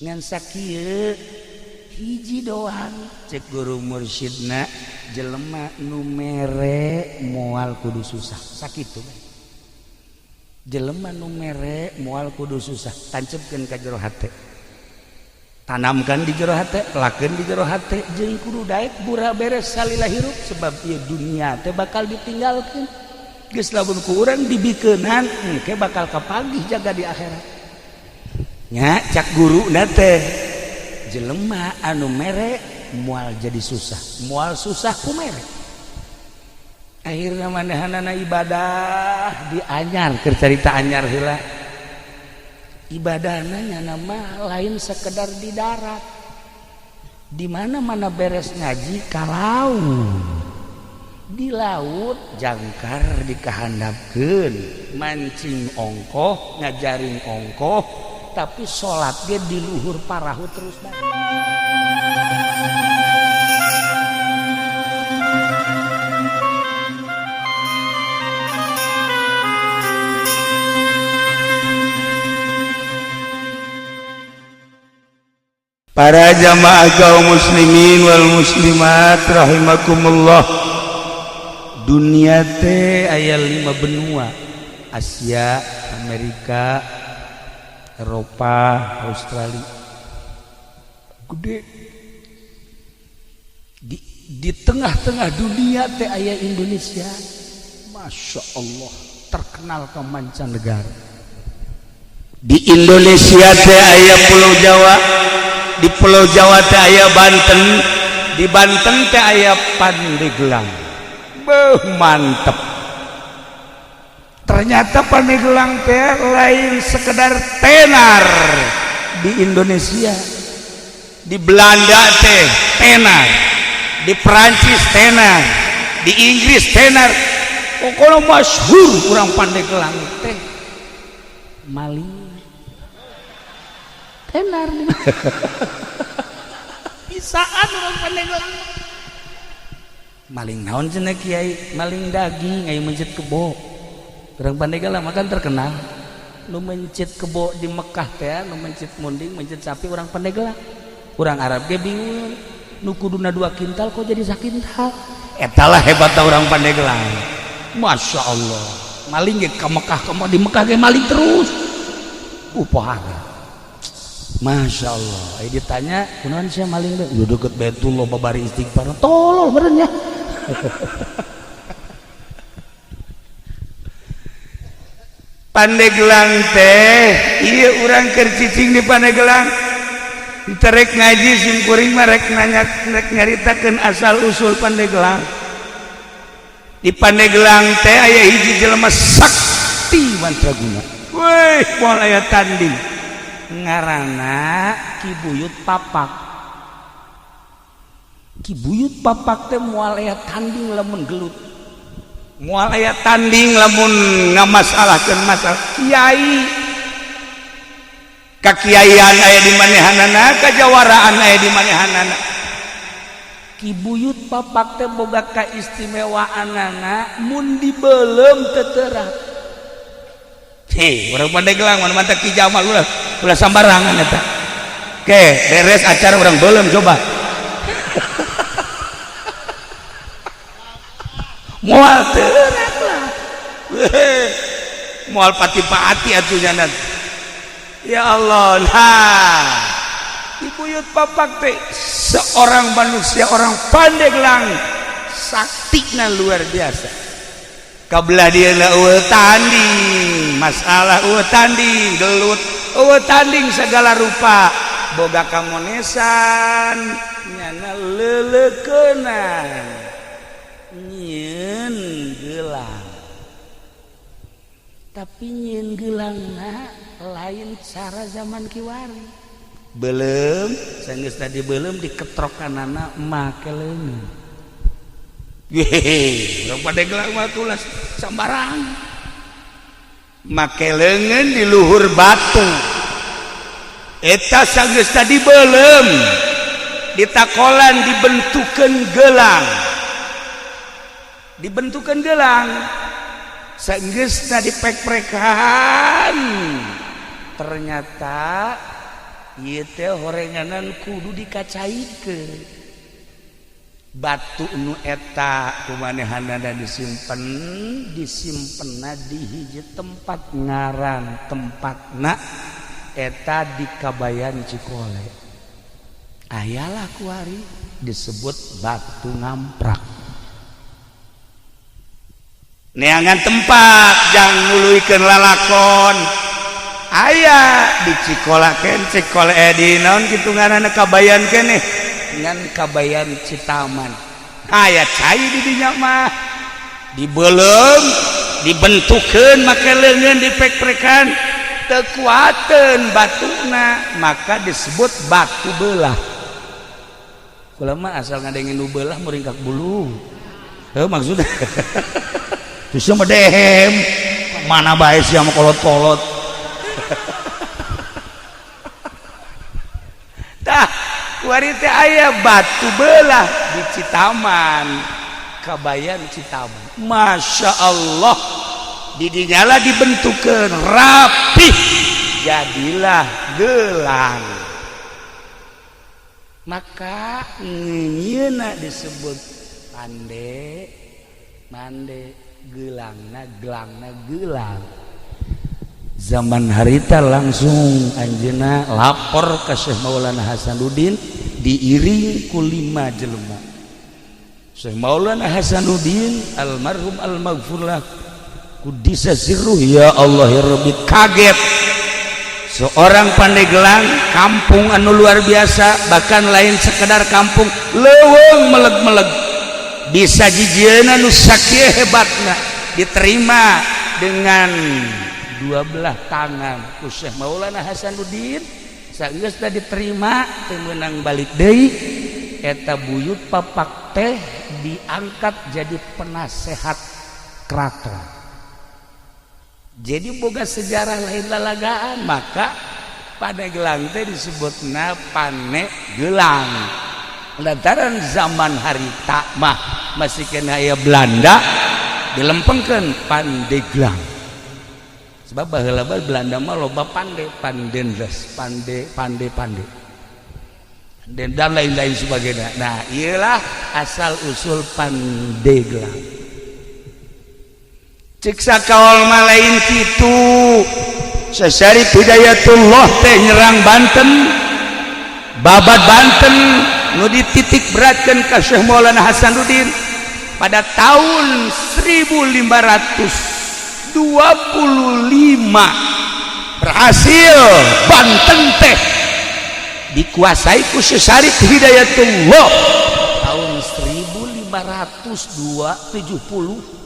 Ngan sakieu hiji doang cek guru mursyidna, jelema nu mere moal kudu susah. Sakitu bae. Jelema nu mere moal kudu susah. Tancepkeun ka jero hate, tanamkan di jero hate, lakeun di jero hate, jeung kudu daek bura beres salila hirup, sebab ieu dunia teh bakal ditinggalkeun. Geus lamun ku urang dibikeunan, engke bakal kapagih jaga di akhirat nya. Cak guru teh, jelema anu mere moal jadi susah, moal susah ku mere. Akhirna manehanana ibadah di anyar, keur carita anyar heula. Ibadahna nyana mah lain sekedar di darat, di mana mana beres ngaji ka laut. Di laut jangkar dikahandapkeun, mancing ongkoh, ngajaring ongkoh, tapi salat ge di luhur parahu terus bae. Para jamaah kaum muslimin wal muslimat rahimakumullah, dunia teh aya 5 benua: Asia, Amerika, Eropa, Australia. Gede. Di tengah-tengah dunia teh aya Indonesia. Masya Allah, terkenal ke mancanegara. Di Indonesia teh aya Pulau Jawa, di Pulau Jawa teh aya Banten, di Banten teh aya Pandeglang. Beuh, mantep. Ternyata Pandeglang teh lain sekedar tenar di Indonesia. Di Belanda teh tenar, di Perancis tenar, di Inggris tenar. Pokoknya masyhur urang Pandeglang teh maling tenar. Bisaan urang Pandeglang maling naon cenah, kiai? Maling daging. Aya mencit kebo. Urang Pandeglang makan terkenal nu mencit kebo di Mekah teh, nu mencit munding, mencit sapi urang Pandeglang. Urang Arab ge bingung, nu kuduna 2 kintal kok jadi sakintal. Eta lah hebatna urang Pandeglang. Masya Allah, maling ge ka Mekah, ka di Mekah ge maling terus. Pohara. Masya Allah. Ayo ditanya, kunaon sia maling teh? Lu deket Baitullah babari istighfar. Tolol meureun nya. Pandeglang teh, ieu urang keur cicing di Pandeglang. Terek ngaji sim kuring mah rek nanya, rek nyaritakeun asal usul Pandeglang. Di Pandeglang teh aya hiji jelema sakti mantraguna. Weh, moal aya tanding. Ngaranna Ki Buyut Papak. Ki Buyut Papak teh moal aya tanding lamun gelut, moal aya tanding lamun ngamasalahkeun masalah. Kiai, kakiaian aya di manehanana, kajawaraan aya di manehanana. Ki Buyut Papak teh boga kaistimewaanana, mun dibelem teu terang. Hei, urang Pandeglang mana mantap Ki Jamal, ulah ulah sambarangan eta. Oke, beres acara urang belum coba. Moal terang lah. Moal pati-pati atuh nyanan. Ya Allah, nah. Ki Buyut Papak teh seorang manusia, orang Pandeglang saktina luar biasa. Kabelah dia eueuh tanding, masalah eueuh tanding, gelut eueuh tanding segala rupa. Boga kamonesan nyana leuleukeunana nyieun gelang. Tapi nyieun geulangna lain cara zaman kiwari. Belum, sanggeus tadi belum diketrokanana make leungeun. Yehe, urang Pandeglang mah tulas sambarang. Make leungeun di luhur batu. Eta sanggeus tadi belum ditakolan dibentukeun gelang. Dibentukeun gelang. Sanggeusna dipek-prekan. Ternyata Ieu teh horenganan kudu dikacaikeun. Batu nu eta kumanehanana disimpen, disimpenna di hiji tempat ngaran tempatna eta di Kabayan Cikole. Ayalah kuari disebut batu ngamprak. Neangan tempat jang nuluykeun lalakon. Aya di Cikola ken Cikole di naon kitu ngaranna Kabayan keneh ngan Kabayan Citaman. Aya cai di dinya mah dibeuleum, dibentukeun make leungeun dipek-pekan teu kuateun batuna, maka disebut batu belah. Kula mah asal ngadengin nu belah muringkak bulu. Heuh maksudna. Terus mah dehem mana bae sia mah kolot-kolot. Tah kuari teh aya batu belah di Citaman, Kabayan Citaman. Masya Allah, didinyala dibentukkeun rapih jadilah gelang. Maka ngeunyeuna disebut pande mande gelangna gelangna gelang. Zaman harita langsung anjeunna lapor ke Syekh Maulana Hasanuddin diiring ku 5 jelema. Syekh Maulana Hasanuddin almarhum almaghfurlah kudisa sirruh ya Allah ya Rabbi, kaget seorang Pandeglang kampung anu luar biasa, bahkan lain sekedar kampung leuweung meleg-meleg bisa jijieuna nu sakieu hebatna diterima dengan dua belah tangan ku Syekh Maulana Hasanuddin. Sageus teh diterima teu meunang balik deui, eta buyut papak teh diangkat jadi penasehat keraton. Jadi boga sejarah lain lalagaan, maka Pandeglang teh disebutna Panegelang. Lantaran zaman harita mah masih kena aya Belanda dilempengkeun Pandeglang. Sebab baheula Belanda mah loba pande, pandendes, pande, pande, pande. Dan lain-lain sebagainya. Nah, iyalah asal usul Pandeglang. Cek sakaol mah lain kitu. Syekh Syarif Hidayatullah teh nyerang Banten, babat Banten nu dititik beratkeun ka Syekh Maulana Hasanuddin pada tahun 1525 berhasil Banten teh dikuasai ku Syekh Syarif Hidayatullah tahun 1570.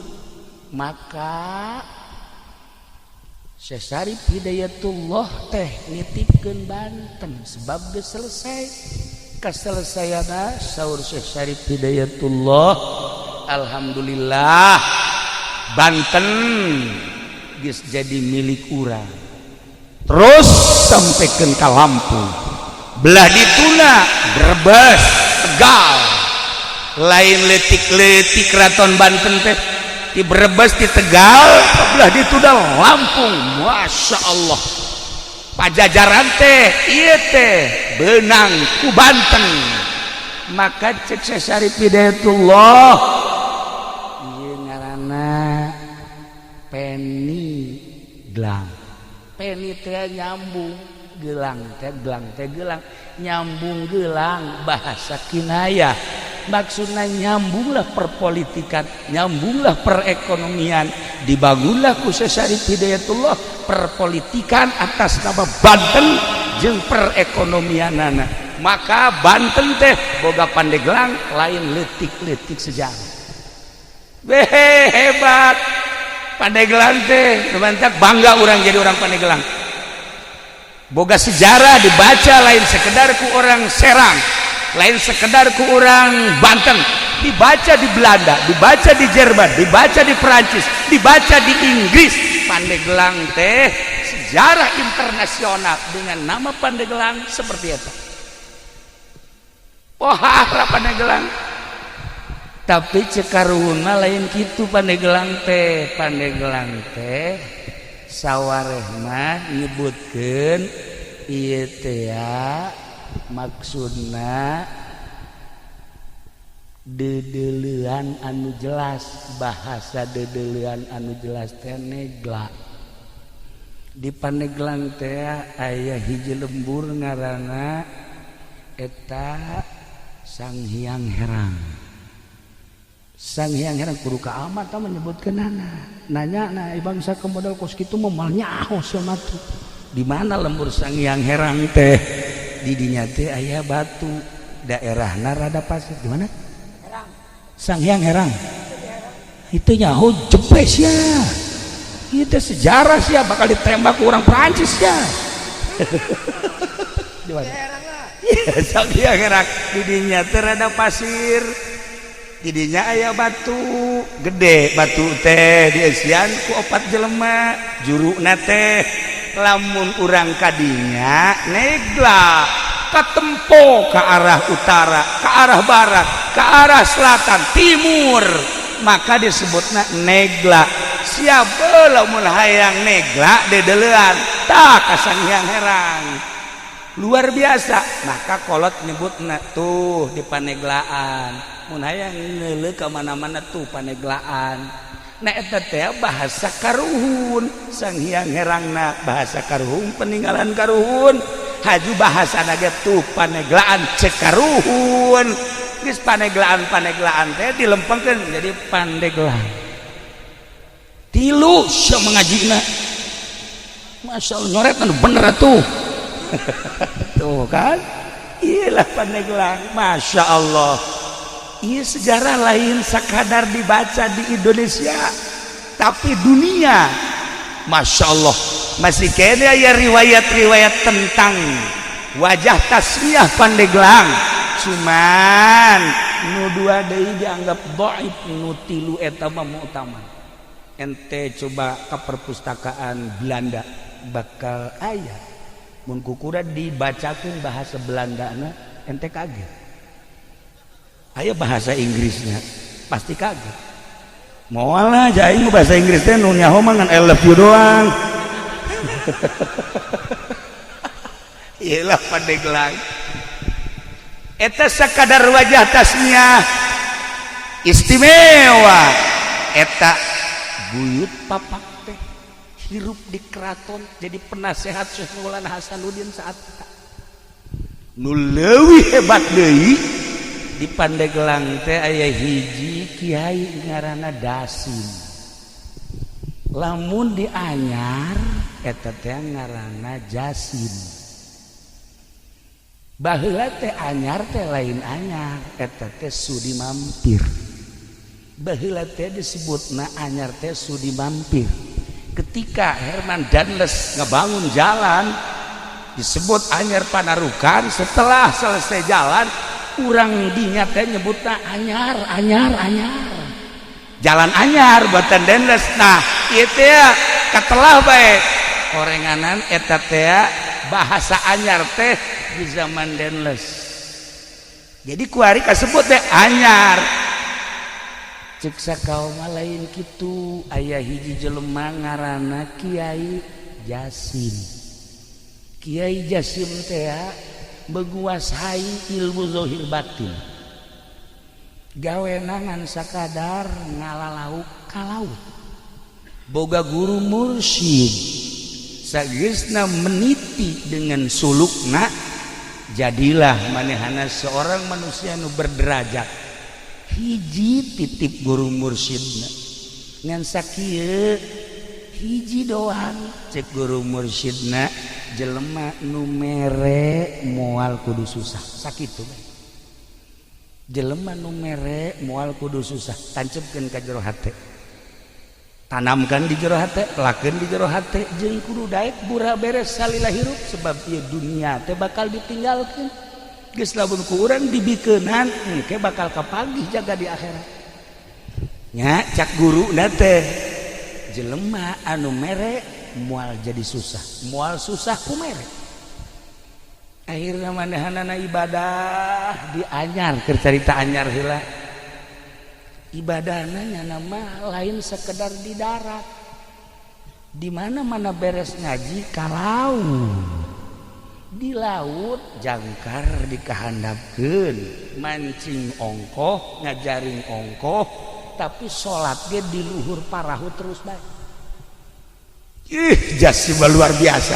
Maka Syekh Syarif Hidayatullah teh nitipkeun Banten sebab geus selesai. Kaselesaiana saur Syekh Syarif Hidayatullah, alhamdulillah Banten geus jadi milik urang. Terus sampaikan ka Lampung, belah dituna Brebes, Tegal, lain letik-letik keraton Banten teh di Brebes, di Tegal, belah dituna Lampung. Masya Allah, Pajajaran teh ieu teh benang ku Banten. Maka cek Syekh Syarif Hidayatullah ieu ngaranna peni gelang. Peni teh nyambung, gelang teh gelang teh gelang, nyambung gelang bahasa kinayah. Maksudnya nyambunglah perpolitikan, nyambunglah perekonomian, dibangunlah ku Syekh Syarif Hidayatullah perpolitikan atas nama Banten jeung perekonomianana. Maka Banten teh boga Pandeglang lain leutik-leutik sejarah. Behe hebat Pandeglang teh, mantap, bangga orang jadi orang Pandeglang. Boga sejarah dibaca lain sekedar ku orang Serang, lain sekedar ku orang Banten, dibaca di Belanda, dibaca di Jerman, dibaca di Perancis, dibaca di Inggris. Pandeglang teh sejarah internasional dengan nama Pandeglang seperti itu. Wah, Pandeglang. Tapi cekaruhuna lain kitu Pandeglang teh. Pandeglang teh sawarehna nyebutkeun ieu teh maksudna dedeleuan anu jelas, bahasa dedeleuan anu jelas teh negla. Di Pandeglang teh aya hiji lembur ngaranna eta Sang Hyang Herang. Sang Hyang Herang kudu ka amat tah menyebutkeunana. Nanya na bangsa ke modal kos kitu mah moal nyaho sia mah tuh. Di mana lembur Sang Hyang Herang teh? Di dinya teh aya batu, daerahna rada pasir. Di mana? Herang. Sang Hyang Herang. Itu nyaho jepes ya. Itu sejarah sih ya, bakal ditembak orang Prancis ya. Di mana? Iya, Sang Hyang Herang. Di dinya teh rada pasir. Di dinya aya batu gede, batu teh dieusian ku opat jelema, juruna teh lamun urang kadinya negla katempo ke arah utara, ke arah barat, ke arah selatan, timur, maka disebutna negla. Siapa lamun hayang negla dedelean tah ka Sang Hyang Herang. Luar biasa, maka kolot nyebutna tuh di Paneglaan. Mun hayang neuleuh ka mana-mana tuh Paneglaan. Nah eta teh bahasa karuhun, Sang Hyang Herangna bahasa karuhun, peninggalan karuhun. Haju bahasa ge tuh Paneglaan cek karuhun. Geus Paneglaan-Paneglaan teh dilempengkeun jadi Pandeglang. Tilu sia mengajina. Masya Allah nyoret anu bener atuh. Tuh kan? Iyalah Pandeglang, Masya Allah. Iya sejarah lain sekadar dibaca di Indonesia, tapi dunia. Masya Allah. Masih kene aya riwayat-riwayat tentang wajah tasmiah Pandeglang. Cuman nu dua deui dianggap dhaif, nu tilu eta mah mu'tamad. Ente coba ke perpustakaan Belanda bakal aya. Mun kukura dibacakeun bahasa Belandana ente kaget. Aya bahasa Inggrisnya pasti kaget. Moal lah aing bahasa Inggris teh nu nyaho mah ngan I love you doang. Iyalah Pandeglang. Eta sakadar wajah tasmiah istimewa. Eta buyut papak teh hirup di keraton jadi penasehat Syekh Maulana Hasanuddin saat eta. Nu leuwih hebat deui di Pandeglang teh aya hiji kiai ngaranna Dasim. Lamun dianyar eta teh ngaranna Jasim. Baheula teh anyar teh lain anyar, eta teh sudi mampir. Baheula teh disebutna anyar teh sudi mampir. Ketika Herman Daendels ngebangun jalan disebut Anyar Panarukan, setelah selesai jalan urang dinya teh nyebutna anyar, anyar, anyar. Jalan anyar buatan Daendels. Nah, ieu teh katelah bae. Orenganan eta teh bahasa anyar teh di zaman Daendels. Jadi kuari kasebut teh anyar. Cek sakaum lain kitu, aya hiji jelema ngaranna Kiai Jasim. Kiai Jasim teh menguasai ilmu zahir batin. Gawe ngan sakadar ngalalauk ka laut. Boga guru mursyid. Sageusna meniti dengan sulukna, jadilah manehana seorang manusia nu berderajat. Hiji titip guru mursyidna ngan sakieu hiji doang cek guru mursyidna, jelema nu mere moal kudu susah. Sakitu bae. Jelema nu mere moal kudu susah, tancepkeun ka jero hate, tanamkan di jero hate, lakeun di jero hate, jeung kudu daek bura beres salila hirup, sebab ieu dunia teh bakal ditinggalkeun. Geus lamun ku urang dibikeunan engke bakal kapagih jaga di akhirat. Nya cak guru na teh, jelema anu mere moal jadi susah, moal susah ku mere. Akhirna manehanana ibadah di anyar, keur carita anyar heula. Ibadahna nya mah lain sekedar di darat. Di mana-mana beres ngaji kalau Di laut jangkar dikahandapkeun, mancing ongkoh, ngajaring ongkoh, tapi salat ge di luhur parahu terus bae. Ih, Jasim luar biasa.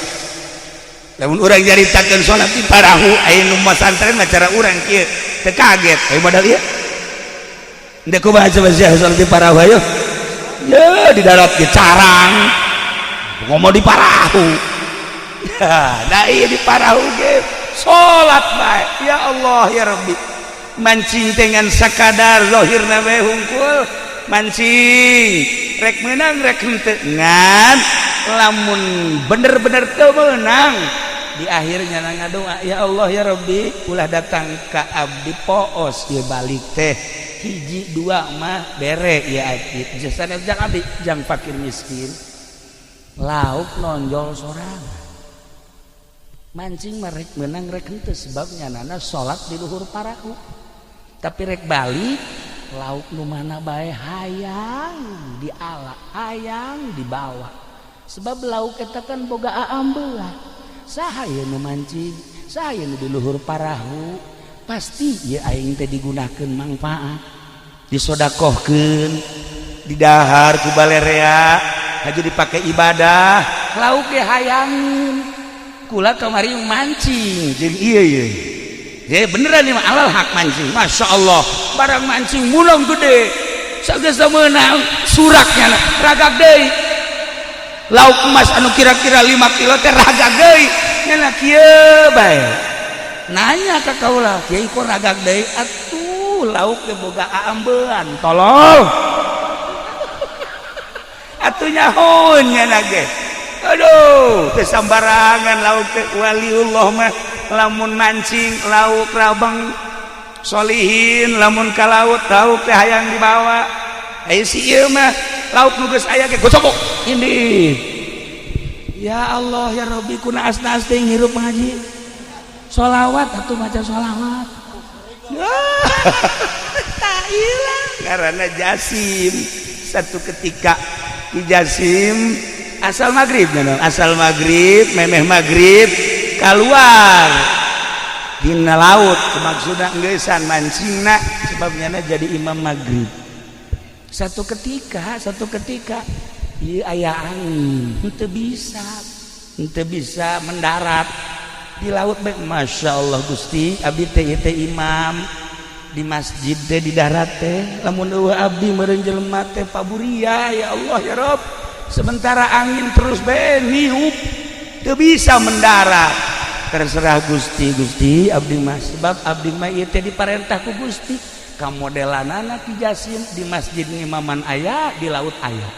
Lamun urang nyaritakeun salat di parahu, aya nu masantren mah cara urang kieu teu kaget. Ayo modal ieu. Ndek kumaha coba sia salat di parahu ayo. Ya di darat ge carang. Ngomong di parahu. Ya, nah iya di parahu ge salat bae. Ya Allah ya Rabbi. Mancing dengan sakadar zahirna we hungkul, mancing rek menang rek henteu, ngan lamun bener-bener teu meunang di akhirnya ngadoa, "Ya Allah ya Rabbi, ulah datang ka abdi poos ieu balik teh, hiji dua mah bere ya abdi, jasana jang abdi jang fakir miskin." Lauk nonjol sorangan, mancing mah rek menang rek henteu, sebabnya nana salat di luhur parahu, tapi rek balik lauk nu mana bae hayang diala, hayang dibawa, sebab lauk eta kan boga aambean. Saha ieu nu mancing, saha ieu nu di luhur parahu, pasti ieu aing teh digunakeun manfaat, disodakohkeun, didahar ku balerea, haju dipake ibadah. Lauk ge hayangin. Kula kamari mancing jeung ieu ieu. Ya beneran nih alal hak mancing, masya Allah, barang mancing mulong gede, sageus meunang suraknya ragag deui. Lauk emas anu kira-kira 5 kilo teh ragag deui nya kieu bae. Nanya ka kaula, "Kiai, kok ragag deui?" "Atuh lauk ge boga aambean, tolol atuh nyahoun nya ge." Aduh, teu sambarangan lauk teh. Waliullah mah lamun mancing lauk rabang, solihin lamun ka laut, lauk teh hayang dibawa. Aya si ieu mah lauk nu geus aya ge gocobok ini. Ya Allah ya Rabbi, ku naas-naas teh ngirup ngaji sholawat atuh, maca sholawat tak hilang karena Jasim. Satu ketika di Jasim asal maghrib, asal maghrib, memeh maghrib keluar dina laut, maksudna ngeusan mancingna, sebabnya jadi imam maghrib. Satu ketika ieu aya angin, henteu bisa mendarat di laut bae. Masya Allah, Gusti, abdi teh ieu teh imam di masjid teh, di darat teh, lamun eueuh abdi meureun jelema teh paburia. Ya Allah ya Rob, sementara angin terus bae niup, teu bisa mendarat. Terserah Gusti, Gusti, abdi mah, sebab abdi mah ieu teh diparentah ku Gusti. Kamodelanana Ki Jasim di masjid ngimaman aya, di laut aya.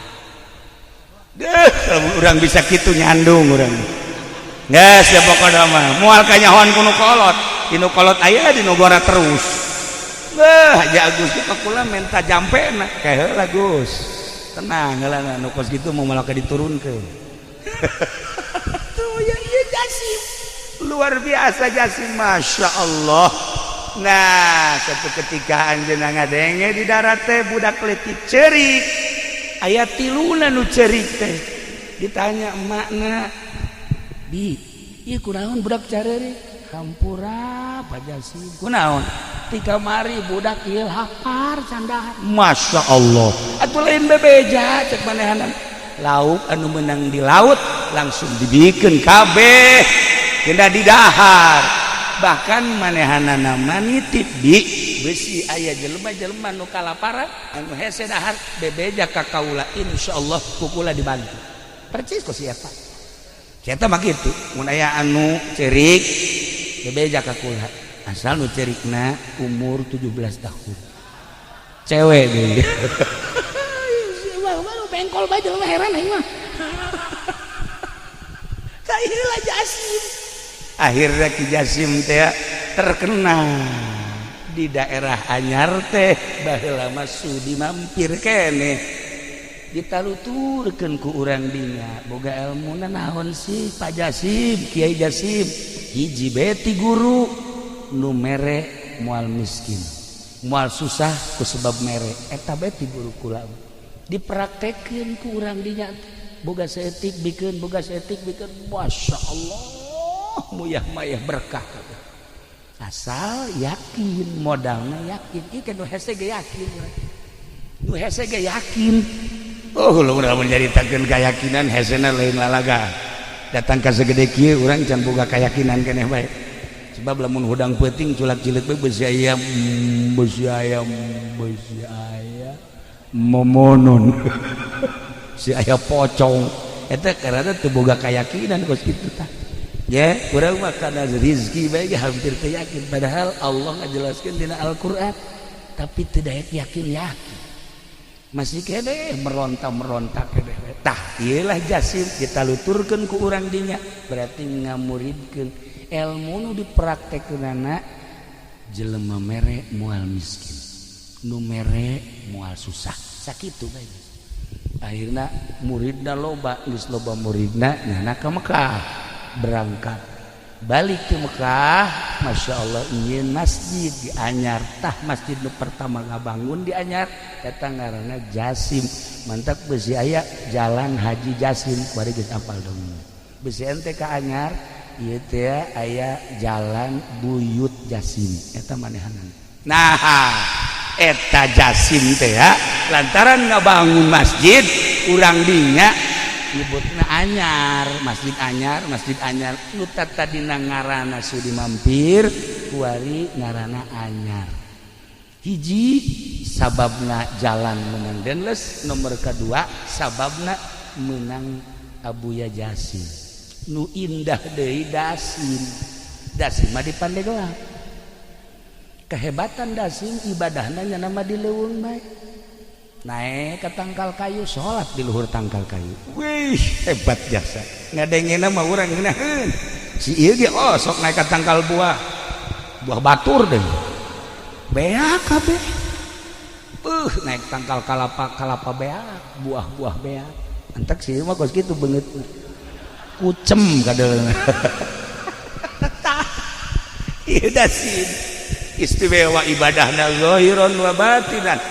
Deh, urang bisa kitu nyandung urang. Geus ya, pokona mah moal kanyahoan ku nu kolot, di nu kolot aya, di nu gora terus. Beuh, aja Agus ka kula menta jampena kae heula. Gus, tenang heula, nu kos kitu mau malah diturunkeun. Tuh ya, iya Jasim luar biasa, Jasim masya Allah. Nah, satu ketika anjeunna ngadenge di darat teh budak leutik ceurik, aya tiluna nu ceurik teh. Ditanya emakna, "Bi, ieu kunaon budak careurik?" "Hampura, Pak Jasim." "Kunaon?" "Ti kamari budak ieu lapar can dahar." Masya Allah, atuh lain bebeja cek manehanan. Lauk anu menang di laut langsung dibikin kabeh kena didahar. Bahkan manehanana nitip, "Bi, besi aya jelema-jelema nu kalaparan anu hese dahar, bebeja ka kaula, insyaallah ku kula dibantu." Percis kok siapa siapa mah kitu, mun aya anu cerik bebeja ka kula, asal nu cerikna umur 17 tahun, cewek deui. Bengkol bae jelema, heran aing mah. Sahilah Jasim. Akhirnya Ki Jasim teh terkenal di daerah Anyar teh. Baheula mah sudi mampir keneh, ditaluturkeun ku urang dinya, "Boga ilmu naon sih, Pak Jasim, Kiai Jasim?" "Hiji beti guru, nu mere moal miskin, moal susah ku sebab mere, eta beti guru kula." Dipraktekeun ku urang dinya, boga seetik bikeun, boga seetik bikeun. Masya Allah. Muyah mayah berkah kabeh. Asal yakin, modalna yakin. Ieu kan nu hese ge yakin. Nu hese ge yakin. Oh, lu urang nyaritakeun keyakinan hesena lain lalaga. Datang ka segede kieu urang can boga keyakinan keneh bae. Sebab lamun hudang peuting culak cileuk bae besi ayam, besi ayam, besi ayam momonon. Si aya pocong. Eta karena teu boga keyakinan kos kitu tah. Ya, urang mah kana rizki bae ge hampir teu yakin, padahal Allah ngajelaskeun dina Al-Qur'an, tapi teu daek yakin-yakin. Masih kene meronta-meronta kene. Tah, ieu lah Jasim kita luturkeun ku urang dinya, berarti ngamuridkeun ilmu nu dipraktekkeunana jelema mere moal miskin, nu mere moal susah. Sakitu bae. Akhirna muridna loba, geus loba muridna nyana ka Mekah, berangkat balik ke Mekah. Masya Allah, ingin masjid di Anyar. Tah, masjid nu pertama ngabangun di Anyar eta ngaranna Jasim. Mantap, besi aya Jalan Haji Jasim kuari geus apal dong. Besi ente ka Anyar ieu teh aya Jalan Buyut Jasim eta manehanan. Nah, eta Jasim teh ya lantaran ngabangun masjid, urang dinya nyebutna Anyar, Masjid Anyar, Masjid Anyar. Nu tadina ngaranna Sudi Mampir, kuari ngaranna Anyar. Hiji sababna jalan menang Denles, nomor kedua sababna menang Abuya Jasim. Nu indah deui Dasim. Dasim mah di Pandeglang. Kehebatan Dasim ibadahna nya nama di leuweung bae, naik ke tangkal kayu, sholat di luhur tangkal kayu. Wih, hebat jasa ngadengena mah urang ngeunaheun si ieu ge. Oh, sok naik ke tangkal buah, buah batur deh, beak kabeh. Naik tangkal kalapa, kalapa beak, buah-buah beak. Entek sih mah kos kitu beungeut kucem kadeulna. Ieu Dasim istimewa ibadahna zahiron wa batinan.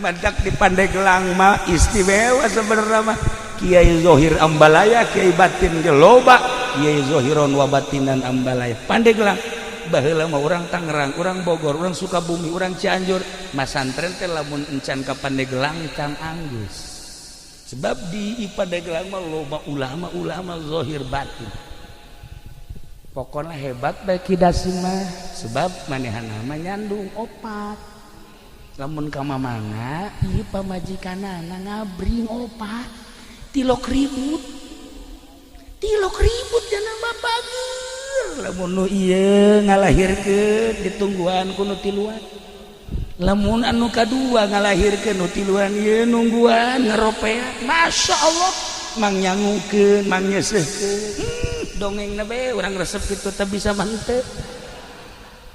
Mantak di Pandeglang mah istimewa sebenarnya mah. Kiai Zohir Ambalaya, Kiai batin ge loba, Kiai Zohiron wa batinan Ambalaya Pandeglang. Baheula mah urang Tangerang, urang Bogor, urang Sukabumi, urang Cianjur masantren teh lamun encan ka Pandeglang can anggeus, sebab di Pandeglang mah loba ulama-ulama zohir batin. Pokoknya hebat bae Ki Dasim mah, sebab manehna mah nyandung opat. Lamun ka mamana ieu pamajikanana ngabring opat, tilok ribut, tilok ribut jana mah bager. Lamun nu ieu ngalahirkeun ditungguan ku nu tiluan, lamun anu kadua ngalahirkeun nu tiluan ieu nungguan ngaropea. Masya Allah, mang nyangukeun, mang nyeuseuhkeun, dongengna bae urang resep kitu teh bisa mah henteu.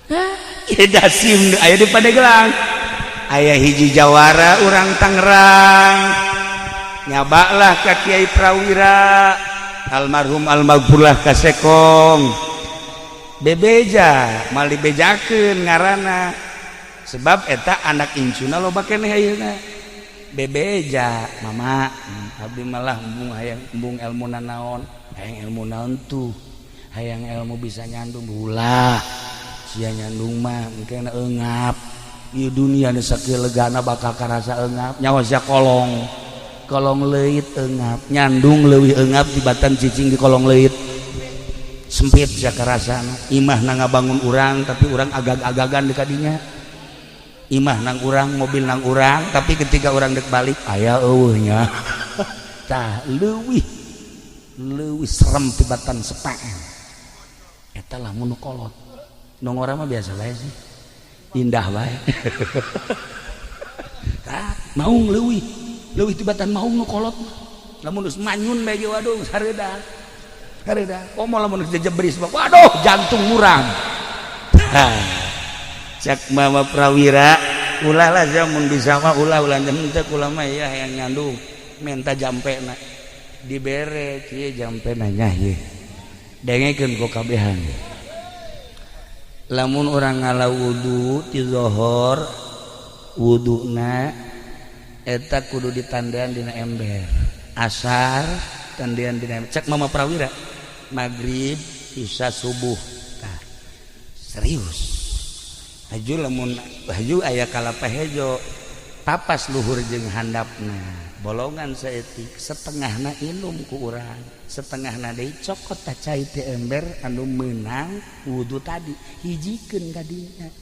Hah, ieu Dasim aya di Pandeglang. Aya hiji jawara urang Tangerang, nyabaklah ka Kiai Prawira almarhum almaghfurlah ka Sekong, bebeja mal dibejakeun ngaranna, sebab eta anak incuna loba keneh ayeuna. Bebeja, "Mama, abdi malah embung hayang embung ilmu nanaon." "Hayang ilmu naon tuh?" "Hayang ilmu bisa nyandung." "Ulah sia nyandung mah engke eungap. Ieu dunia nu sakieu legana bakal karasa eungap. Nyawa sia kolong kolong leuit eungap, nyandung leuwih eungap tibatan cicing di kolong leuit sempit. Sia karasana imah na ngabangun urang, tapi urang agag-agagan di kadinya. Imah nang urang, mobil nang urang, tapi ketika urang dek balik aya eueuhnya. Tah, leuwih leuwih serem tibatan sepaan eta lah mun kolot. Nu ngora mah biasa bae sih, indah bae. Tah, maung leuwih leuwih tibatan maung nu kolot. Lamun geus manyun bae ge, waduh, hareuda hareuda. Komo lamun geus jejebris, waduh, jantung murang. Cek Mama Prawira, "Ulah lah mun bisa mah ulah, ulah." "Henteu, kula mah ya hayang nyandung." Minta jampena, dibere. "Kieu jampena nya, ieu dengekeun ku kabehan. Lamun urang ngala wudu ti zohor, wuduna eta kudu ditandean dina ember, asar tandean dina ember," cek Mama Prawira. Maghrib Isya, subuh. Tah, serius. Haju lamun haju aya kalapa hejo, papas luhur jeung handapna, bolongan saeutik, setengahna inum ku urang, setengahna deui cokot ta cai ti ember anu meunang wudu tadi, hijikeun ka dinya.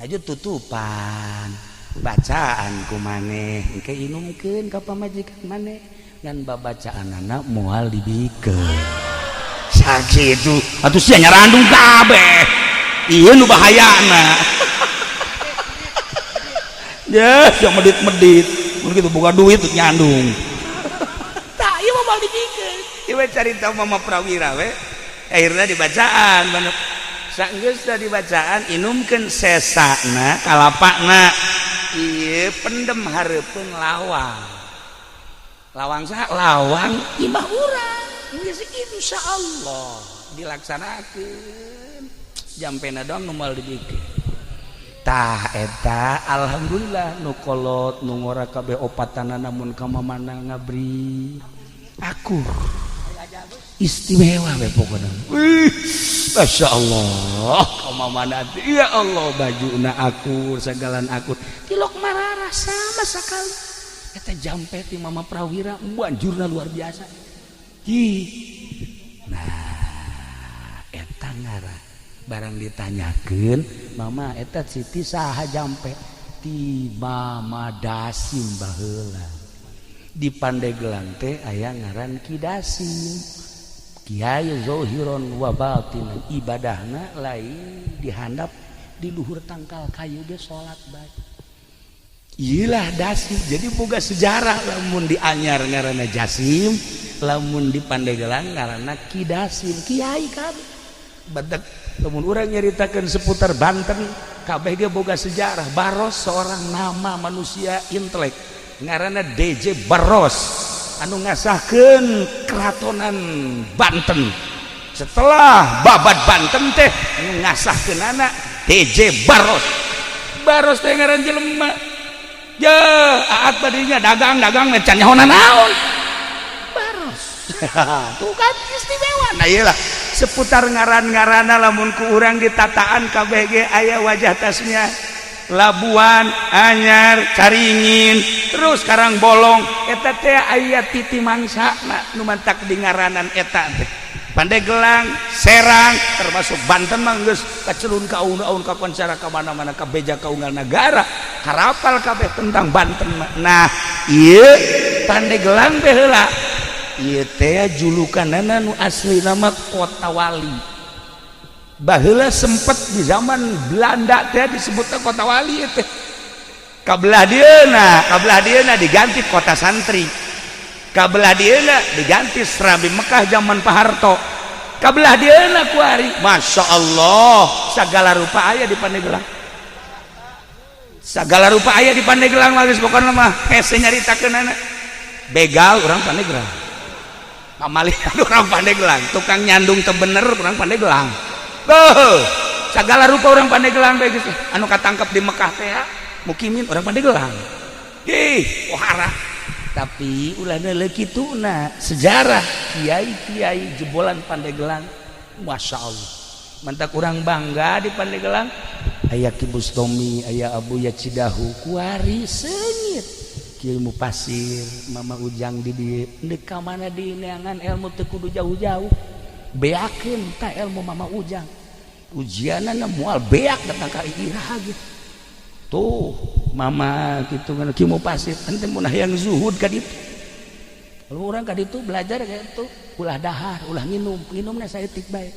Haju tutupan bacaan ku maneh, engke inumkeun ka pamajikan maneh, ngan babacaanana moal dibikeun. Sakitu atuh sia nyarandung kabeh. Ieu nu bahayana. Ya, yang medit-medit. Mun kitu boga duit tuh nyandung. Tah, ieu mah moal dibikeun. Ieu carita Mama Prawira we. Akhirna dibacaan, sanggeus dibacaan, inumkeun sesana kalapana. Ieu pendem hareupeun lawang. Lawang saha? Lawang imah urang. Geus insyaallah dilaksanakeun. Jampena doang nu moal dibikeun. Tah eta alhamdulillah nu kolot nu ngora kabeh opatana, namun ka mamana ngabri aku istimewa we pokona. Wih, Masya Allah, ka mamana ya Allah, bajuna akur, sagalan akur, tilok marara sama sekali. Eta jampe ti Mama Prawira banjurna luar biasa. Hi. Nah, eta ngarah barang ditanyakeun, "Mama, eta Siti saha jampe?" "Ti Mama Dasim." Baheula di Pandeglang teh aya ngaran Ki Dasim, kiai zohiron wa batinan, ibadahna lain dihandap, di luhur tangkal kayu ge salat bae. Iyalah Dasim. Jadi boga sejarah, lamun di Anyar ngaranna Jasim, lamun di Pandeglang ngaranna Ki Dasim, kiai kabeh. Badak lamun urang nyaritakeun seputar Banten kabeh ge boga sejarah. Baros, seorang nama manusia intelek ngaranna DJ Baros anu ngasahkeun keratonan Banten. Setelah babat Banten teh anu ngasahkeun anak DJ Baros. Baros teh ngaran jelema ya, aat tadinya dagang-dagang can nyaho naon Baros. Tuh kan istimewa. Nah, iyalah seputar ngaran-ngarana lamun ku urang ditataan KBG aya wajah tasnya Labuan, Anyar, Caringin, terus Karang Bolong, eta teh aya titi mangsa nu mantak di ngaranan eta teh. Pandeglang, Serang, termasuk Banten mah geus kacelun ka aun-aun, ka koncara ka mana-mana, ka beja ka unggal nagara, harapal kabeh tentang Banten mah. Nah, ieu Pandeglang teh heula ieu teh julukanana nu asli nama Kota Wali. Baheula sempet di zaman Belanda teh disebutna Kota Wali teh. Kabelah dieuna diganti Kota Santri. Kabelah dieuna diganti Serambi Mekah zaman Pak Harto. Kabelah dieuna kuari, Masya Allah, segala rupa aya di Pandeglang. Segala rupa aya di Pandeglang mah geus pokona mah hese nyaritakeunana. Begal urang Pandeglang. Pamalihan urang Pandeglang, tukang nyandung teu bener urang Pandeglang. Beuh, segala rupa orang Pandeglang bae geus. Anu katangkep di Mekah teh mukimin orang Pandeglang. Ih, wahara. Tapi ulah neuleuh kituna sejarah kiai-kiai jebolan Pandeglang, Masya Allah. Mantak urang bangga di Pandeglang aya Ki Bustomi, aya Abu Yacidahu, kuari seungit. Ilmu pasir, Mama Ujang di dieu, deuk ka mana di neangan ilmu teu kudu jauh-jauh. Beakeun ta ilmu Mama Ujang. Ujianana moal beak datang ka iraha gitu. Tuh, mama gitu kan Ki Pasir, ente mun hayang zuhud ka ditu. Kalau orang ka ditu belajar kayak itu, ulah dahar, ulah nginum, nginumna saeutik bae.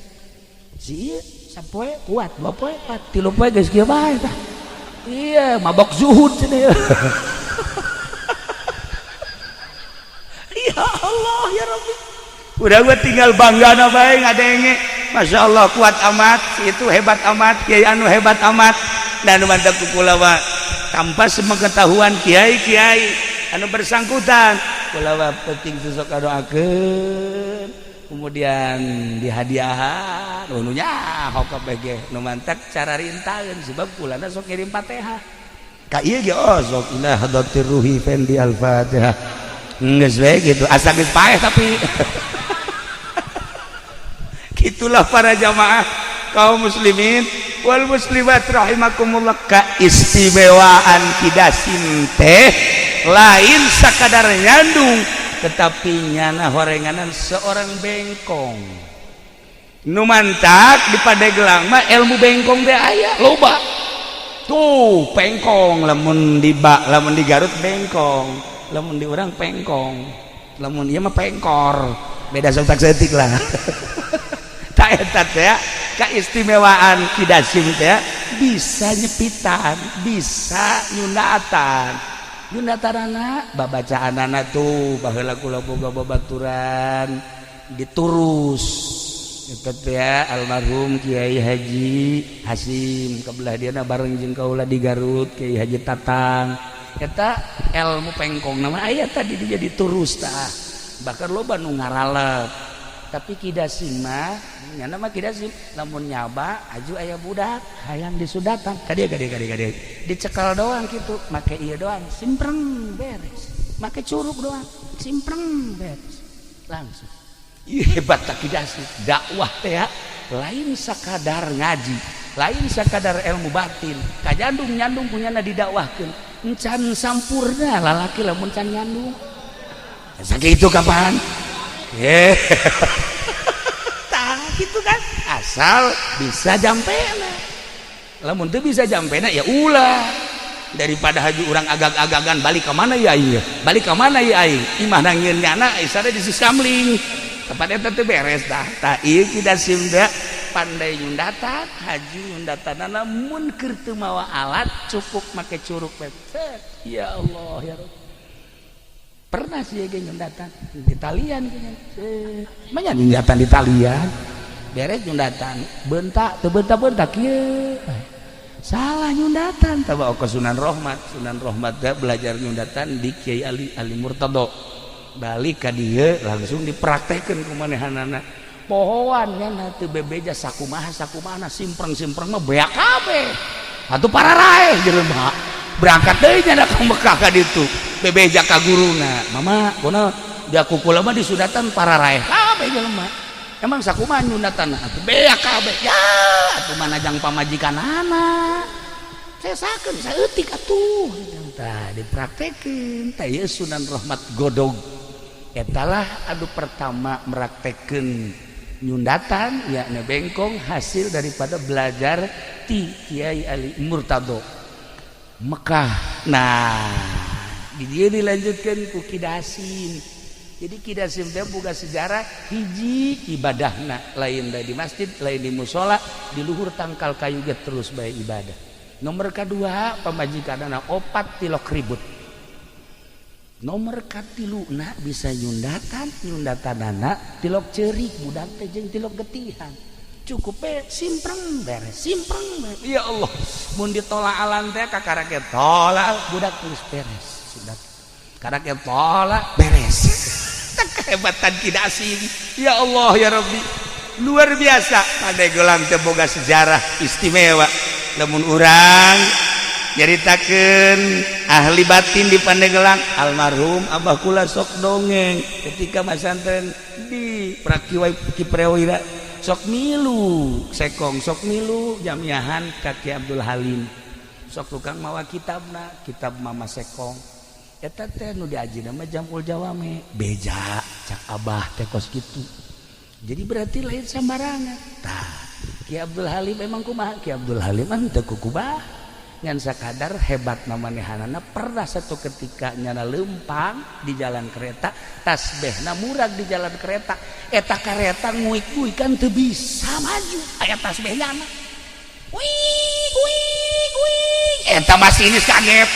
Si ieu sapoe kuat, dua poe kuat, tilu poe geus kieu bae tah. Iya, mabok zuhud cenah. Ya Allah, ya Rabbi. Udah gue tinggal bangga na bae ngadenge. Masya Allah, kuat amat, itu hebat amat, kiai anu hebat amat. Dan mantap kula tanpa sepengetahuan kiai-kiai anu bersangkutan, kula penting sosok doakeun, kemudian dihadiahan nu nyaho kabeh ge nu mantak cara rintaeun, sebab kulana sok ngirim Fatihah ka ieu ge, oh sok ila hadratir ruhi fendi al-Fatihah, geus we gitu, asa geus paeh tapi gitu. Itulah para jamaah kaum muslimin wal muslimat rahimakumullah, keistimewaan Ki Dasim teh lain sakadar nyandung, tetapi nyana horenganan seorang bengkong. Nu mantak di Pandeglang mah ilmu bengkong teh aya loba tuh. Pengkong lamun di ba, lamun di Garut bengkong, lamun di urang pengkong, lamun ieu mah pengkor, beda sok saeutik lah. Tak eta teh keistimewaan Ki Dasim teh, bisa nyepitan, bisa nyundatan. Nyundatanana babacaanana tuh, baheula kula boga babaturan diturus eta teh, almarhum Kiai Haji Hasim, kebelah dia bareng jeung kaula di Garut, Kiai Haji Tatang. Eta ilmu pengkong nama aya tadi dia diturus tah, bahkan loba nu ngaralep. Tapi Ki Dasim mah nyana mah Ki Dasim lamun nyaba aju aya budak hayang disundatan ka dieu, ka dieu, ka dieu, ka dieu, dicekal doang gitu, make ieu doang, simpreng, beres. Make curug doang, simpreng, beres langsung. Ih, hebat tak Ki Dasim. Dakwah teh ya, lain sakadar ngaji, lain sakadar ilmu batin, kajandung nyandung punyana didakwahkeun. Encan sampurna lalaki lamun can nyandung. Sakitu kapan? Eh. Tah gitu kan. Asal bisa jampena. Lamun teu bisa jampena ya ulah. Daripada haji urang agag-agagan, balik ke mana ya aing? Balik ke mana ya aing? Imah nangieun nyana isana di siskamling. Tempat eta teu beres tah. Tah ieu Ki Dasim teh pandai nyundatan, haji nyundatanana mun keur teu mawa alat cukup make curug we. Ya Allah ya Rabb. Pernah sih ge nyundatan di talian kayaknya. Banyak nyundatan di talian. Beres nyundatan, bentak teu bentak-bentak kieu. Salah nyundatan taba ke Sunan Rohmat. Sunan Rohmat teh belajar nyundatan di Kiai Ali Ali Murtado. Balik ka dieu langsung dipraktekeun ku manehanana. Pohoan nya teu bebeja sakumaha sakumaha, simpreng-simpreng mah beak kabeh. Atuh pararaeh jelema. Berangkat deui nya ka Mekah ka ditu. Bebeja ka guruna. Mama, kono dia kukula mah disundatan pararaeh kabeh jelema. Emang sakumaha nyundatan? Atuh beak kabeh. Ya, atuh mana jang pamajikanana. Sesakeun saeutik atuh. Tah dipraktekeun. Tah ieu Sunan Rahmat Godog. Etalah adu pertama meraktekeun nyundatan yakni bengkong hasil daripada belajar ti Kiai Ali Murtado Mekah. Nah, di dia dilanjutkan ku Ki Dasim. Jadi Ki Dasim teh boga sejarah hiji, ibadahna lain di masjid, lain di musola, di luhur tangkal kayu ge terus bae ibadah. Nomor kedua, pamajikanana opat tilok ribut. Nomor katilu na bisa nyundatan, nyundatanana tilok cerik budak teh jeung tilok getihan. Cukup be simpreng beres, simpreng beres. Ya Allah, mun ditolak alan teh kakara ge tolak budak geus beres. Sudah. Karena tolak beres. Kehebatan Ki Dasim. Ya Allah ya Rabbi. Luar biasa. Pandeglang teh boga sejarah istimewa. Lamun urang nyaritakeun ahli batin di Pandeglang, almarhum Abah kula sok dongeng ketika masantren di Prakiwai Kiprewira, sok milu sekong, sok milu jamiahan ka Ki Abdul Halim, sok tukang mawa kitabna, kitab Mama Sekong eta teh nu diajina mah Jamul Jawame. Beja cak Abah teh kos kitu. Jadi berarti lain sambarangan. Tah, Ki Abdul Halim emang kumaha? Ki Abdul Halim mah teu kukubah, ngan sakadar hebat manehanana. Pernah satu ketika nyana lempang di jalan kereta, tasbehna murag di jalan kereta eta. Kareta nguik-nguik kan teu bisa maju, aya tasbeh nyana, wih wih wih. Eta masinis kaget,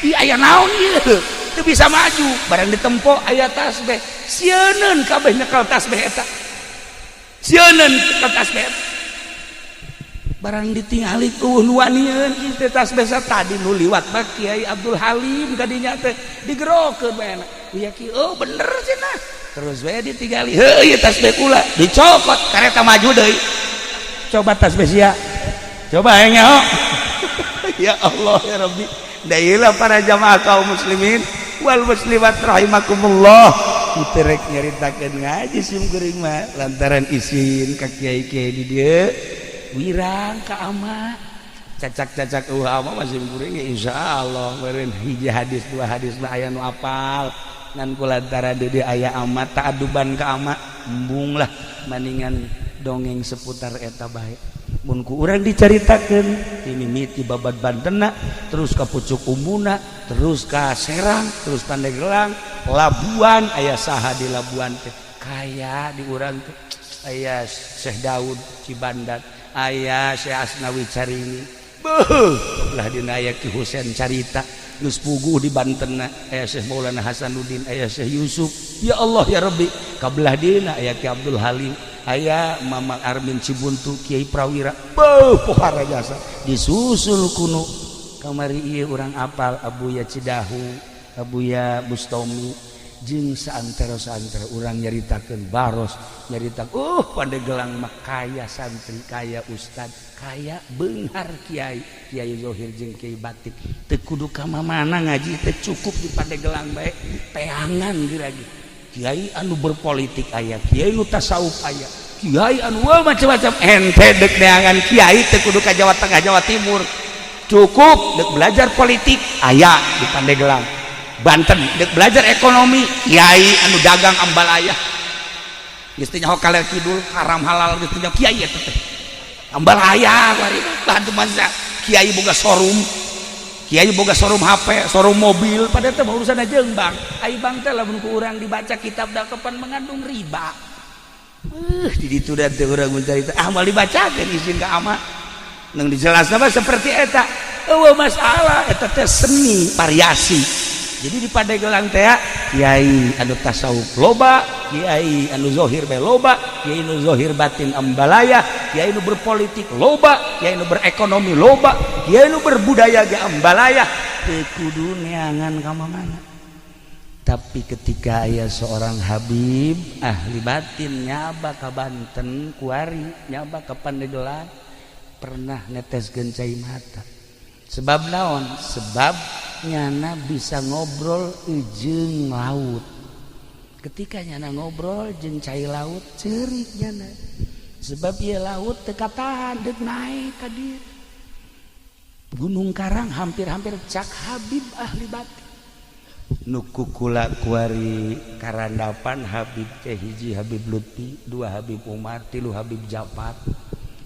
ih, aya naon ieu teu bisa maju? Barang ditempo aya tasbeh, sieuneun kabeh nyekel tasbeh eta, sieuneun nyekel tasbeh eta. Barang ditingali euweuh nu wanieun teh tasbeh. Tadi nu liwat mah Kiai Abdul Halim, kadinya teh digerokeun bae. Iya ki, oh bener cenah. Terus we ditinggali, heuh, ieu tasbeh kula, dicokot, kareta maju deui. Coba tasbeh sia, coba hayang nyaho. Ya Allah ya Rabbi. Dailah para jamaah kaum muslimin wal muslimat rahimakumullah. Kitu rek nyaritakeun ngaji sim kuring mah lantaran isin ka kiai-kiai di dieu wirang ka ama cacak-cacak ama masih kuring ya insyaallah meureun hiji hadis dua hadis mah aya nu apal ngan ku lantaran di dieu aya ama ta'aduban ka ama embung lah, maningan dongeng seputar eta bae. Mun ku urang dicaritakeun ti mimiti babad Bantena, terus ka Pucuk Umbuna, terus ka Serang, terus Pandeglang, Labuan, aya saha di Labuan teh? Kaya di urang teh aya Syekh Daud Cibandat, aya Syekh Asnawi Carini, beuh, belah dina aya Ki Husen Carita geus puguh di Banten, aya Syekh Maulana Hasanuddin, aya Syekh Yusuf, ya Allah ya Rabbi, kabelah dina aya Ki Abdul Halim, aya Mamang Armin Cibuntu, Kiai Prawira, beuh, pohara jasa. Disusul kuno kamari ieu urang apal Abuya Cidahu, Abuya Bustomi, jeung saantero-saantero urang nyaritakeun Baros, nyarita Pandegelang mah kaya santri, kaya ustad, kaya beunghar kiai, kiai zohir jeung kiai batin. Teu kudu ka mana ngaji teh, cukup di Pandegelang bae teangan geura ge. Kiai anu berpolitik aya, kiai nu tasawuf aya, kiai anu wah macam-macam. Ente dek neangan kiai teu kudu ka Jawa Tengah, Jawa Timur, cukup dek belajar politik aya di Pandeglang, Banten. Dek belajar ekonomi, kiai anu dagang ambalaya geus teu nyaho kaler kidul, haram halal geus teu nyaho, kiai eta teh ambalaya kuari. Bantu masa kiai boga showroom, kiai boga showroom HP, showroom mobil, pada teh urusan jeung bank. Ai bank teh lamun ku urang dibaca kitab da kapan mengandung riba. Di ditu da teh urang mencari, ah, moal dibacakeun, izin ka ama. Nang dijelasna mah seperti eta, eueuh masalah, eta teh seni variasi. Jadi di Pandeglang teh kiai anu tasawuf loba, kiai anu zohir bae loba, kiai anu zohir batin ambalaya, kiai anu berpolitik loba, kiai anu berekonomi loba, kiai anu berbudaya ge ambalaya. Teu kudu neangan ka mana. Tapi ketika aya seorang Habib ahli batin nyaba ka Banten kuari, nyaba ka Pandeglang, pernah neteskeun cai mata. Sebab naon? Sebab nyana bisa ngobrol jeung laut. Ketika nyana ngobrol jeung cai laut, ceurik nyana, sebab ieu laut teu katahan deuk naik ka dieu. Gunung Karang hampir-hampir, cak Habib ahli batin nu kukula kuari karandapan. Habib teh hiji Habib Lutfi, dua Habib Umar, tilu Habib Jafar,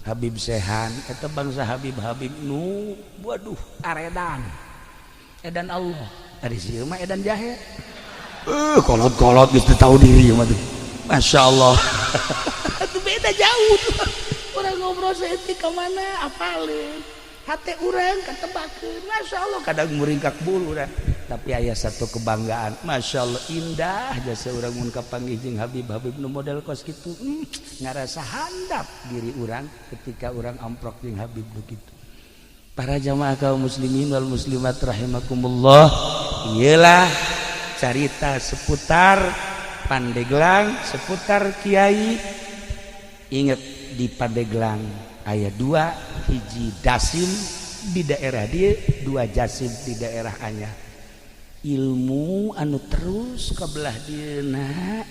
Habib Sehan, eta bangsa Habib-habib nu waduh aredan edan Allah. Ari sieun mah edan jahe, kolot-kolot geus teu tahu diri mah tuh. Masya Allah, itu beda jauh tuh. Orang ngobrol saeutik ka mana apaleun hate urang katebakeun. Masya Allah, kadang muringkak bulu urang, tapi aya satu kebanggaan. Masya Allah, indah jasa urang mun kapanggih jeung Habib-habib nu model kos kitu. Ngarasa handap diri urang ketika urang amprok jeung Habib nu kitu. Para jamaah kaum muslimin wal muslimat rahimakumullah, iyalah carita seputar Pandeglang, seputar kiai. Ingat, di Pandeglang aya dua, hiji Dasim di daerah dia, dua Jasim di daerah Anyar. Ilmu anu terus ke belah dieuna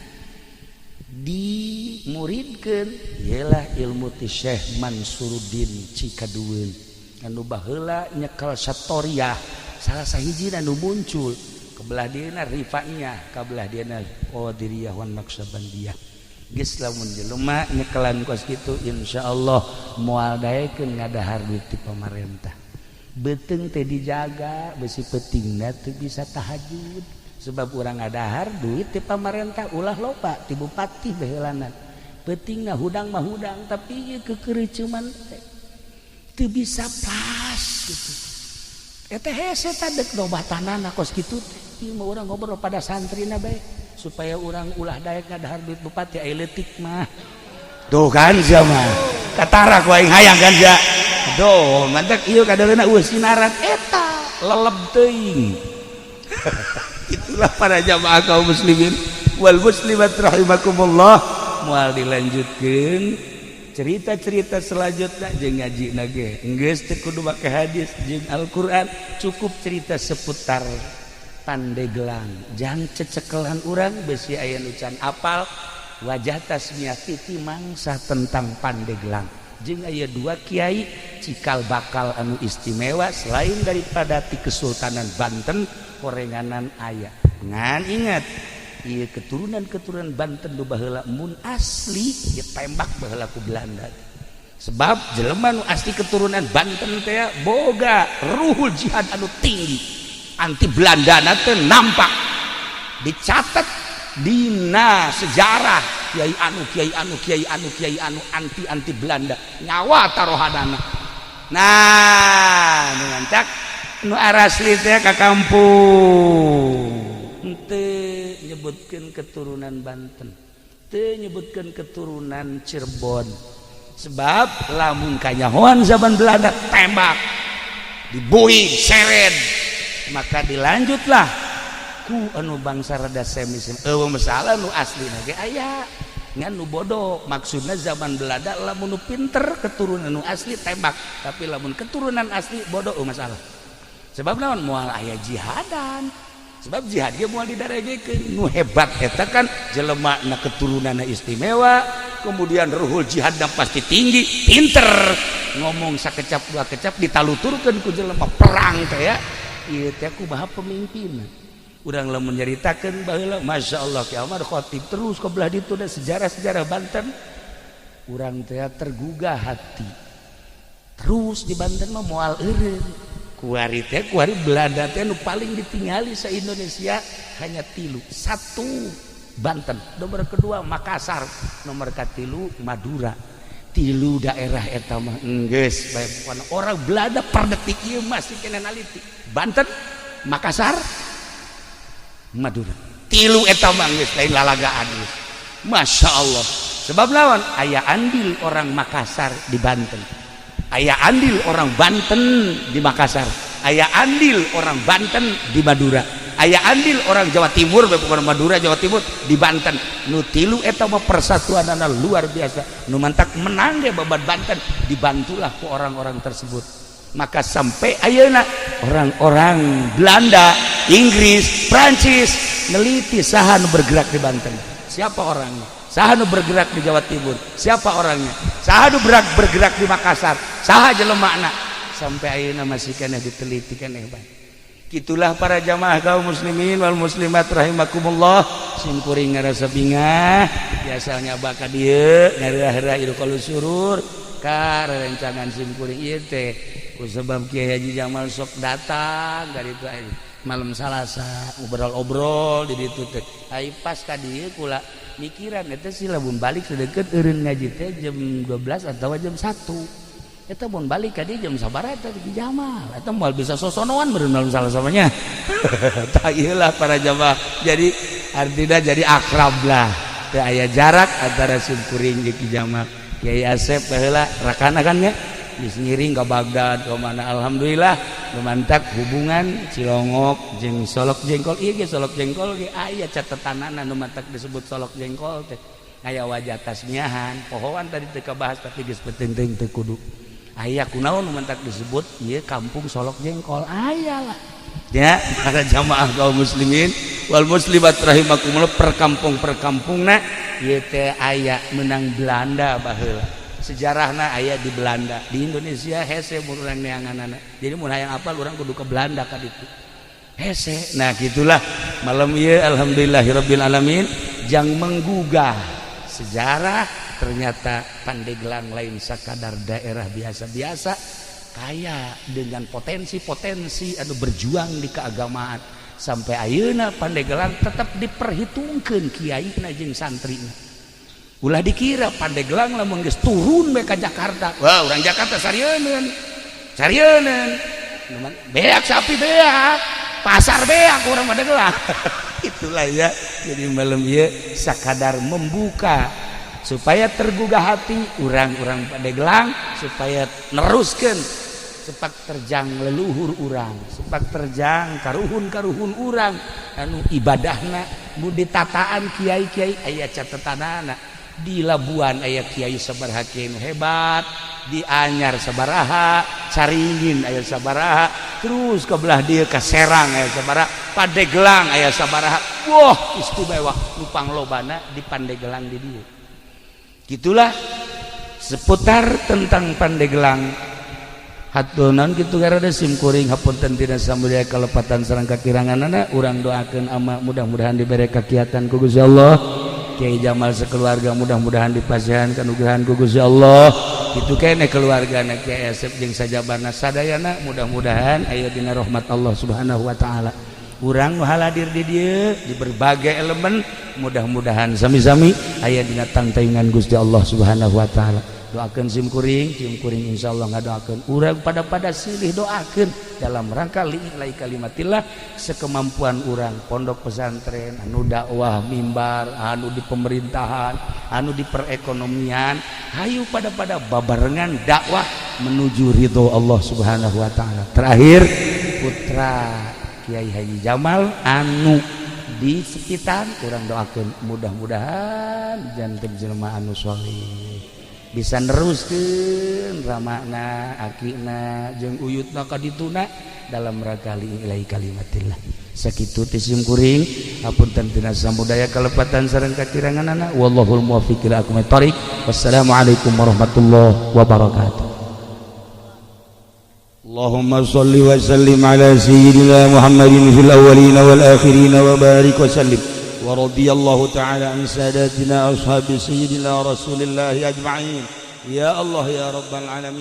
dimuridkeun ialah ilmu ti Syekh Mansuruddin Cikadueun anu baheula nyekel Satoriah, salah sahiji anu muncul kebelah dieuna Rifaiyah, kabelah dieuna Qadiriyah wan Naqsabandiyah. Geus lamun jelema nyekelan kos kitu, insyaallah moal daekeun ngadahar duit ti pamarentah. Beuteung teh dijaga, besi peutingna teu bisa tahajud sebab urang ngadahar duit ti pamarentah, ulah loba ti bupati baheulanan. Peutingna hudang mah hudang, tapi ieu kekeureuceuman teh teu bisa pas gitu. Eta hese tah deuk lobatanana kos kitu teh. Ieu mah urang ngobrol pada santrina bae supaya urang ulah daek ngadahar duit bupati, aya leutik mah. Tuh kan sia mah katara ku aing hayang kan sia. Aduh, mantak ieu kadaleuna eueuh sinaran eta leleb teuing. Itulah para jamaah kaum muslimin wal muslimat rahimakumullah. Moal dilanjutkeun cerita-cerita selanjutnya jeung ngaji nage geus teu kudu make hadis jeung Al-Qur'an, cukup cerita seputar Pandeglang jang cecekelan urang besi aya nu can apal wajah tasmiah titi mangsa tentang Pandeglang. Jeung aya dua kiai cikal bakal anu istimewa selain daripada ti Kesultanan Banten, korenganan aya. Ngan ingat, ieu keturunan-keturunan Banten nu baheula mun asli ditembak baheula ku Belanda. Sebab jelema nu asli keturunan Banten teh boga ruhul jihad anu tinggi, anti Belanda teh nampak dicatat dina sejarah, kiai anu, kiai anu, kiai anu, kiai anu anti anti Belanda, nyawa tarohanana. Nah, nu matak nu arasli teh ka kampung henteu nyebutkeun keturunan Banten, teu nyebutkeun keturunan Cirebon, sebab lamun kanyahoan zaman Belanda tembak, dibui, seret. Maka dilanjutlah ku anu bangsa rada semi. Eueuh masalah, nu asli ge aya, ngan nu bodoh. Maksudna zaman Belanda lamun nu pinter keturunan nu asli tembak, tapi lamun keturunan asli bodoh, oh masalah. Sebab naon? Moal aya jihadan, sebab jihad ge moal didaregekeun. Nu hebat eta kan jelema na keturunanna istimewa, kemudian ruhul jihadna pasti tinggi, pinter ngomong sakecap dua kecap ditaluturkeun ku jelema perang teh ya. Ieu teh kumaha pemimpin urang lamun nyaritakeun baheula, Masya Allah, Ki Ahmad Khatib terus ke belah ditu da sejarah-sejarah Banten urang teh tergugah hati. Terus di Banten mah moal eureun kuari teh, kuari Belanda teh nu paling ditingali sa Indonesia hanya tilu: satu Banten, nomor kedua Makassar, nomor katilu Madura. Tilu daerah eta mah enggeus bae pokona orang Belanda per detik ieu masih kena naliti. Banten, Makassar, Madura, tilu eta mah geus lain lalagaan geus. Masya Allah. Sebab lawan aya andil orang Makassar di Banten, aya andil orang Banten di Makassar, aya andil orang Banten di Madura, aya andil orang Jawa Timur, bukan Madura, Jawa Timur di Banten. Nu tilu eta mah persatuanana luar biasa. Nu mantak menang ge babat Banten dibantulah ku orang-orang tersebut. Maka sampai ayeuna orang-orang Belanda, Inggris, Prancis neliti saha nu bergerak di Banten, siapa orangnya, saha nu bergerak di Jawa Timur, siapa orangnya, saha nu bergerak di Makassar, saha jelemana. Sampai ayeuna masih keneh diteliti keneh bae. Gitulah para jamaah kaum muslimin wal muslimat rahimakumullah. Sim kuring ngarasa bingah biasanya baka dieu ngareurah ieu surur ka rerencangan sim kuring ieu teh ku sebab Kiai Haji Jamal sok datang dari itu malam Salasa obrol-obrol di ditu teh. Ai pas ka dieu kula mikiran eta sih, lamun balik sedeket eureun ngaji teh jam 12 atau jam 1, eta mun balik ka dieu jam sabaraha eta di Jamal eta moal bisa sosonoan meureun malam Salasa mah nya. Tah, ieu lah para jamaah, jadi artinya jadi akrab lah, teu aya jarak antara sim kuring jeung Ki Jamal. Kiai Asep baheula rakana kan nya, geus ngiring ke Baghdad ke mana. Alhamdulillah lumantak hubungan Cilongok jeung Solok Jengkol. Ieu ge Solok Jengkol ge aya catetanana. Nu matak disebut Solok Jengkol teh aya wajah tasmiahan pohoan tadi teu kabahas, tapi geus penting teu kudu aya kunaon nu matak disebut ieu kampung Solok Jengkol, aya lah ya. Para jamaah kaum muslimin wal muslimat rahimakumullah, perkampung perkampungna ieu teh aya menang Belanda baheula, sejarahna aya di Belanda. Di Indonesia hese mun urang neanganana, jadi mun hayang apal urang kudu ke Belanda ka ditu hese. Nah, gitulah malam ieu, alhamdulillahirabbil alamin, jang menggugah sejarah. Ternyata Pandeglang lain sakadar daerah biasa-biasa, kaya dengan potensi-potensi anu berjuang di keagamaan. Sampai ayeuna Pandeglang tetap diperhitungkan kiai jeung santrina. Ulah dikira Pandeglang lamun geus turun bae ka Jakarta, wah, orang Jakarta sarieun sarieun, beak sapi, beak pasar, beak orang Pandeglang. Itulah ya. Jadi malam ieu sakadar membuka supaya tergugah hati orang-orang Pandeglang, supaya neruskan sepak terjang leluhur urang, sepak terjang karuhun-karuhun urang anu ibadahna mu ditataan kiai-kiai, aya catetanana. Di Labuan aya kiai sabaraha, kiai nu hebat. Di Anyar sabaraha, Caringin aya sabaraha, terus ke belah dieu ka Serang aya sabaraha, Pandeglang aya sabaraha. Wah, istimewa nu panglobana di Pandeglang di dieu. Gitulah seputar tentang Pandeglang. Hatur nuhun kitu garada sim kuring, hapunten tina samulia kalepatan sareng kakiranganana. Urang doakeun ama mudah-mudahan dibere kakiatan ku Gusti Allah. Kiai Jamal sekeluarga mudah-mudahan dipasihan kanugrahan ku Gusti Allah. Kitu keneh keluargana Kiai Asep jeung sajabana sadayana mudah-mudahan aya dina rahmat Allah Subhanahu wa taala. Urang nu haladir di dieu di berbagai elemen mudah-mudahan sami-sami aya dina tangtayungan Gusti Allah Subhanahu wa taala. Doakan sim kuring, sim kuring insyaallah ngadoakeun urang pada silih doakeun dalam rangka li'i'lai kalimatillah sekemampuan urang. Pondok pesantren anu dakwah, mimbar anu di pemerintahan, anu di perekonomian, hayu pada babarengan dakwah menuju ridho Allah Subhanahu wa taala. Terakhir, putra Kiai Haji Jamal anu di sekitar urang doakeun mudah-mudahan janten jelema anu soleh, bisa neruskeun ramana, akina jeung uyutna ka dituna dalam rangka li'i'lai kalimatillah. Sakitu ti sim kuring, hapunten tina samudaya kalepatan sareng kakiranganana. Wallahul muwaffiq ila aqwamit thoriq. Wassalamualaikum warahmatullahi wabarakatuh. اللهم صل وسلم على سيدنا محمد في الأولين والآخرين وبارك وسلم، ورضي الله تعالى عن ساداتنا أصحاب سيدنا رسول الله أجمعين، يا الله يا رب العالمين.